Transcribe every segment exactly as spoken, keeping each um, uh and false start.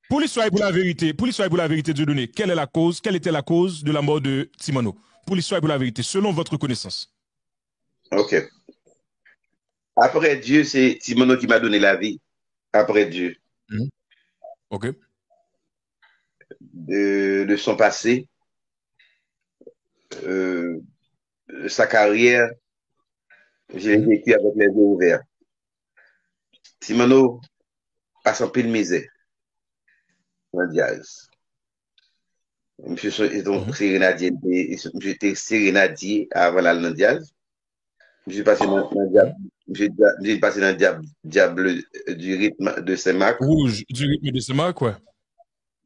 Pour l'histoire et pour la vérité, pour l'histoire et pour la vérité, Dieudonné, quelle est la cause, quelle était la cause de la mort de Ti Manno? Pour l'histoire et pour la vérité, selon votre connaissance. Ok. Après Dieu, c'est Ti Manno qui m'a donné la vie. Après Dieu. Mhm. Ok. De, de son passé, euh, de sa carrière, je l'ai vécu avec les yeux ouverts. Ti Manno pase anpil mizè nan djaz. Misye se te yon serenadye, misye te serenadye avan l al nan djaz. Misye pase nan, nan dyab, misye, misye pase nan dyab, dyab du rythme de Saint-Marc. Rouge du rythme de Saint-Marc, ouais.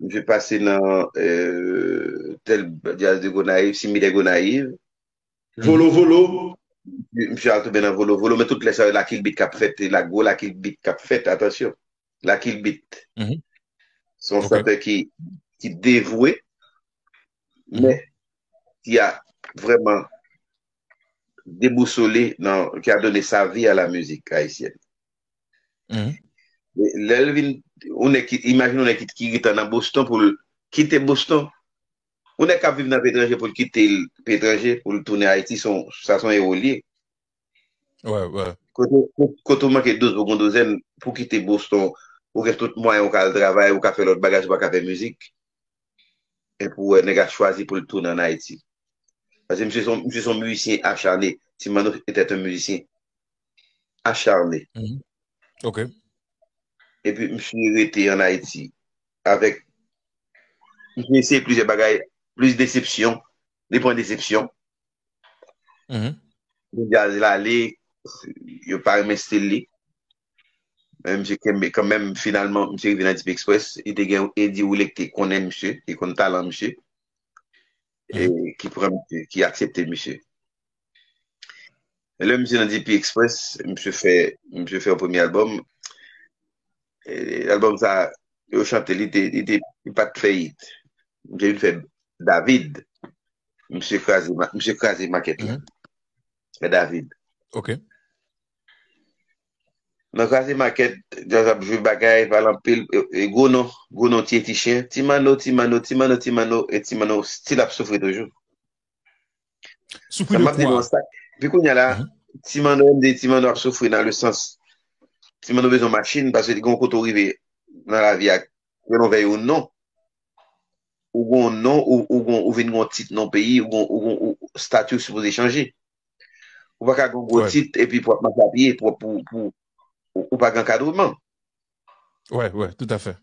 Misye pase nan euh, tel djaz de Gonayiv, Simi de Gonayiv. Volo Volo. Misye al tonbe nan Volo Volo, men tout lè sa yo Lakil Beat k ap fèt, e la gwo Lakil Beat k ap fèt, atansyon. Lakil Beat. Se yon chantè ki, ki devwe, men ki a vrèman debousole nan, qui a donné sa vie à la musique haïtienne. Lè l vin, ou nèg ki, imajine yon nèg ki, ki gentan nan Boston pou l kite Boston. Yon nèg k ap viv nan petranje pou l kite l petranje pou l tounen Ayiti, se yon- sa se yon ewo l ye. Ouais, ouais. Kote, kote ou manke douz pou gon douzèn, pou kite Boston, ou gen tout mwayen ou ka al travay, ou ka fè lòt bagay, ou pa ka fè mizik. Epi ou wè nèg la chwazi pou l tounen ann Ayiti. Paske misye se yon, misye se yon mizisyen acharne. Ti Manno était un musicien acharné. Ok. Epi misye rete ann Ayiti avèk, misye eseye plizyè bagay, plis desepsyon, li pran desepsyon. Jan djaz la ale, yo pa renmen stil li. Men misye kenbe kanmenm, finalman, misye rive nan Deep Express, li te gen Eddy Wooley ki te konnen misye, ki konn talan misye, e ki pran misye, ki aksepte misye. Lè misye nan Deep Express, misye fè, misye fè yon premye albòm. E, albòm sa, yo chante, li te, li te, li pa t fè hit. Misye vin fè David. Misye kraze, ma- misye kraze makèt la. Fè David. Ok. Nan kraze makèt, djaz ap jwe bagay, pale anpil, e, e gwo non, gwo non tiye ti chen, Ti Manno, Ti Manno, Ti Manno, Ti Manno, e Ti Manno still ap soufri toujou. Soufri de kwa? Pi kounye a la, Ti Manno, m di Ti Manno ap soufri nan le sans, Ti Manno bezwen machin, paske li gen yon kote w rive nan lavi a, ke nou vle ou non. Ou gen yon non, ou, ou, gen- ou vin gen yon tit nan peyi, ou gen ou gen yon stati w sipoze chanje. Ou pa ka gen yon gwo tit epi pou w ap mache a pye, pou, pou, pou, ou, ou pa gen ankadreman. Ouais, ouais, tout à fait.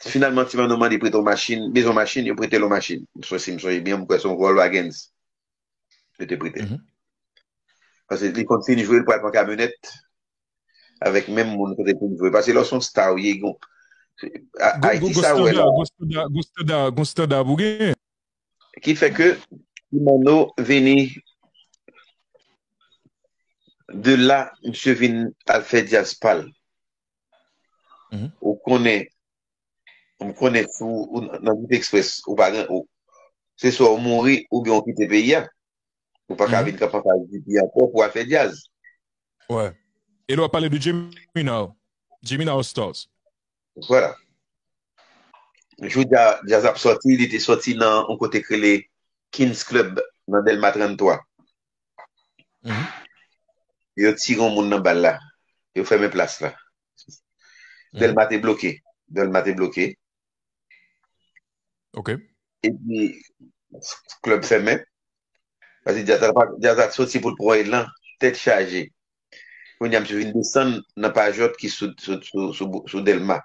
Finalman, Ti Manno mande prete yon machin, bezwen yon machin, yo prete l yon machin. M sonje, si m sonje byen, m kwè se yon Volkswagen. Yo te prete. Paske li konn fin jwe, li pral pran kamyonèt avèk menm moun kote l fin jwe. Paske lè w se yon star, ou ye, gon, Ayiti sa, wè la. Gon standard, gon standard pou gen. Ki fè ke Ti Manno vini de la, misye vin al fè djaz pa l. Ou konnen, ou konnen sou, ou nan Deep Express, ou pa gen, ou, se swa ou mouri oubyen ou kite peyi a. Ou pa ka vin kanpe anfas D P ankò pou al fè djaz. Ouais. E lè w ap pale de Jimmy Now, Jimmy Now Stars. Vwala. Jou dja- djaz ap sòti, li te sòti nan yon kote k rele Kings Club nan Dèlma tranntwa. Yo tire yon moun nan bal la. Yo fèmen plas la. Dèlma te bloke. Dèlma te bloke. Ok. Epi, klèb fèmen. Paske djaz la pa- djaz la sòti pou l pran elan, tèt chaje. Kounye a, misye vin desann nan Pajòt ki sou, sou, sou, sou, sou Dèlma.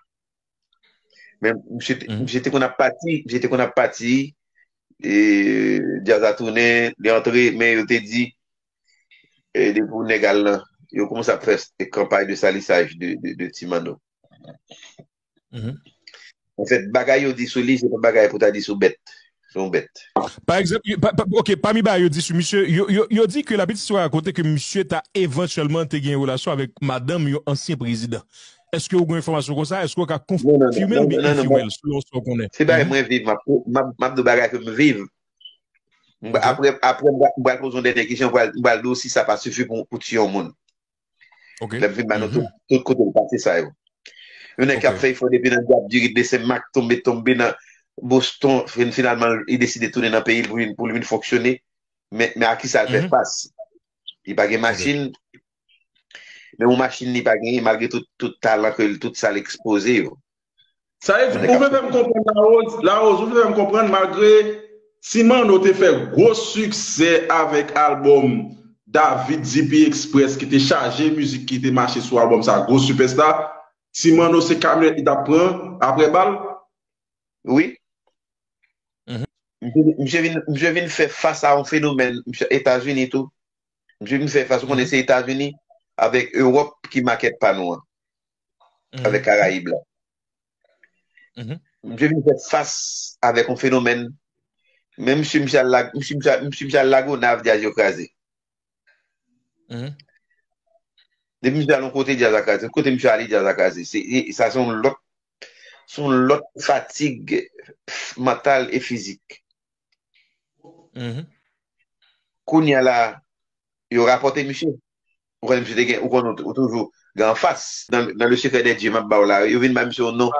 Men misye te- misye te konn ap pati, misye te konn ap pati, e, djaz la tounen, li antre, men yo te di, e, depi w nèg al lan, yo kòmanse ap fè kanpay de salisaj de, de, de Ti Manno. Anfèt, bagay yo di sou li, se pa bagay pou ta di sou bèt. Se yon bèt. Pa egzanp, yo- pa- pa- ok, pami bagay yo di sou misye, yo, yo, yo di ke la petite histoire raconte ke misye ta evantyèlman te gen relasyon avèk madanm yon ansyen prezidan. Èske ou gen enfòmasyon konsa? Èske ou ka konfime l oubyen enfime l selon sa w konnen? Se bagay mwen viv, m ap, m ap, m ap di w bagay ke m viv. M- Apre, apre m pral- m pral poze yon dènye kesyon, m pral, m pral di w si sa pa sifi pou, pou tiye yon moun. Ok. Lè m fin ba nou tout, tout kote l pase sa yo. Yon nèg k ap fè efò depi nan Dyab Diri de Senmak, tonbe, tonbe nan Boston, fin, finalman, li deside tounen nan peyi l pou vin, pou l vin fonksyone. Men, men a ki sa l fè fas? Li pa gen machin, men yon machin li pa genyen, malgre tout, tout talan ke l, tout sa l ekspoze yo. Sa vle di, ou vle fè m konprann, Larose, Larose, ou vle fè m konprann, malgre Ti Manno te fè gwo siksè avèk albòm David D P Express ki te chaje mizik ki te mache sou albòm sa, gwo sipèsta, Ti Manno se kamyonèt li t ap pran apre bal? Wi. Misye vin, misye vin fè fas a yon fenomèn, misye Etazini tou. Misye vin fè fas, ou konnen se Etazini avèk Ewòp ki makèt pa nou an. Avèk Karayib la. Misye vin fè fas avèk yon fenomèn. Men misye, misye al Lag-, misye, misye, misye al Lagonav, djaz yo kraze. Depi misye al yon kote, djaz la kraze. Kote misye ale, djaz la kraze. Se, e, sa se yon lòt, se yon lòt fatig mantal e fizik. Kounye a la, yo rapòte misye. Ou konnen misye te gen, ou konnen ou toujou gen anfas. Dans, dans le secret des dieux, m ap ba w la, yo vin ba misye yon non.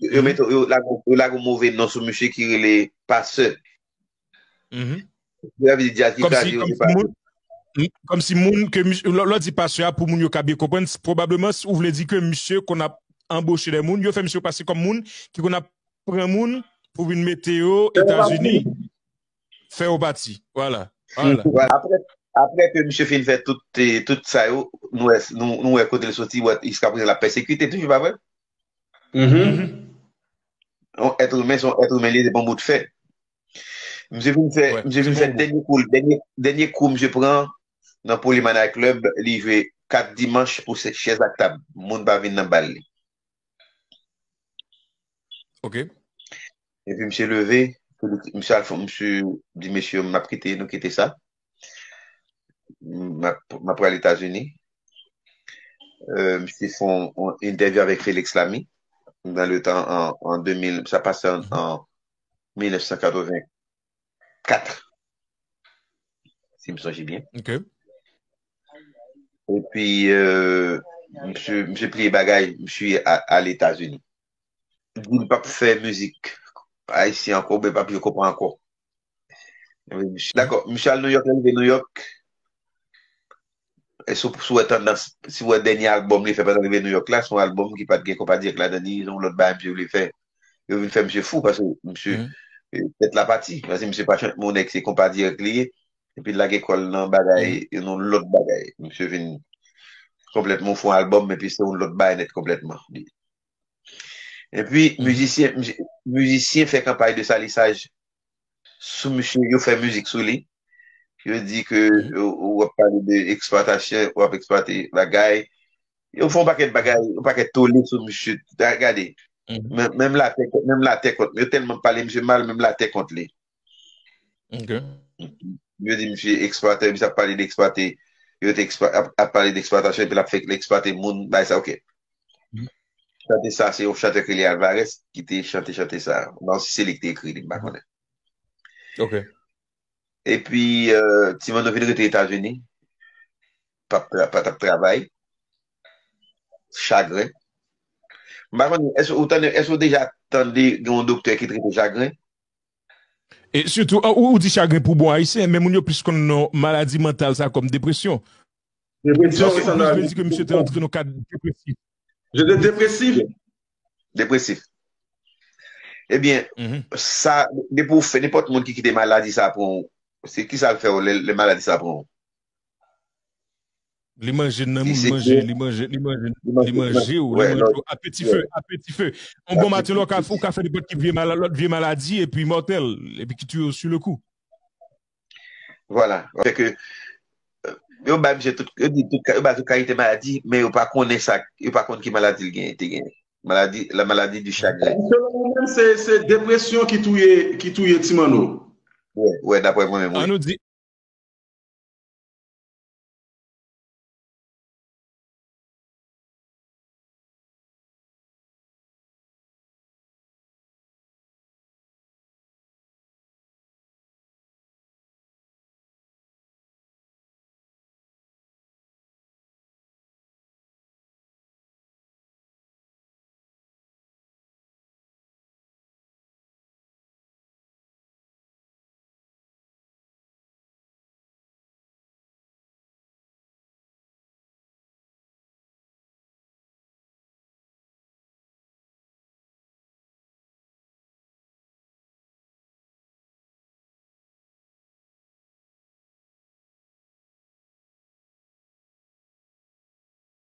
Yo mete, yo lage, yo lage yon move non sou misye ki rele Pastè. Sa vle di djaz ki kraze yo, se pa. Kòmsi moun ke misye, lè w di pastè a, pou moun yo ka byen konprann, pwobableman, ou vle di ke misye konn ap anboche de moun, yo fè misye pase kòm moun ki konn ap pran moun pou vin mete yo Etazini, fè yo pati. Vwala. Apre, apre ke misye fin fè tout, tout sa yo, nou wè, nou, nou wè kote l soti, wè, jiskaprezan l ap pèsekite toujou, pa vre? Yon èt imen, se yon èt imen li ye, se pa yon bout fè. Misye vin fè, misye vin fè dènye kou, dènye, dènye kou misye pran nan Polyman Night Club, li jwe kat dimanch pou chèz ak tab. Moun pa vin nan bal li. Ok. Epi misye leve, misye al fè, misye di mesye yo, m ap kite, nou kite sa. M ap, m ap pral Etazini. Euh, misye fè yon entèvyou avèk Felix Lamy dans le temps en, en deux mille, sa pase en, en mil nèf san katreven kat, si m sonje byen. Ok. Epi, euh, misye, misye pliye bagay, misye al Etazini. Di l p ap fè mizik ayisyen ankò, oubyen p ap jwe konpa ankò. Dakò, misye al Nouyòk, li rive Nouyòk. E si w wè tandans, si w wè dènye albòm li fè pandan l rive Nouyòk la, se yon albòm ki pa t gen konpa dirèk ladan li, se yon lòt bagay misye vle fè. Yo vin fè misye fou paske misye, tèt la pati. Paske misye pa chante, yon nèg se konpa dirèk li ye. Epi l lage kò l nan bagay, nan lòt bagay. Misye vin konplètman fè yon albòm, epi se yon lòt bagay nèt konplètman. Epi, mizisyen, mizisyen fè kanpay de salisaj sou misye, yo fè mizik sou li. Yo di ke w ap pale de eksplwatasyon, w ap eksplwate bagay. Yo fè yon pakèt bagay, yon pakèt tole sou misye. Gade, menm latè, menm latè kont, yo tèlman pale misye mal, menm latè kont li. Yo di misye eksplwatè, misye ap pale de eksplwate, yo te ap pale de eksplwatasyon, epi l ap fè eksplwate moun, bagay sa, ok. Chante sa, se yon chantè ki rele Alvarez ki te chante chante sa. Mwen si se li ki te ekri li, m pa konnen. Ok. Epi, euh, Ti Manno vin rete Etazini. Pa, pa, pa t ap travay. Chagren. M pa konnen, èske ou tande, èske ou deja tande gen yon doktè ki trete chagren? E sitou, ou, ou di chagren pou bon ayisyen, men moun yo plis konn non maladi mantal sa kòm depresyon. Depresyon, wi, sa vle di ke misye te antre nan kad depresif. Je te depresif. Depresif. Ebyen, sa, depi w fè, nenpòt moun ki kite maladi sa pran w, se kisa l fè w lè, lè maladi sa pran w? Li manje nan moun, li manje, li manje, li manje, li manje w, li manje w, apeti fe, apeti fe. Yon bon maten, lè w ka, ou ka fè nenpòt ki vye maladi, lòt vye maladi, epi mòtèl, epi ki tiye w sou le kou. Vwala. Fè ke, euh, yo bay misye tout, yo di tout, yo bay tout kalite maladi, men yo pa konnen sa, yo pa konn ki maladi l genyen, te genyen. Maladi, la maladie du chagrin. Selon mwen menm, se, se depresyon ki touye, ki touye Ti Manno. Wi, wi, daprè mwen menm, wi. An nou di,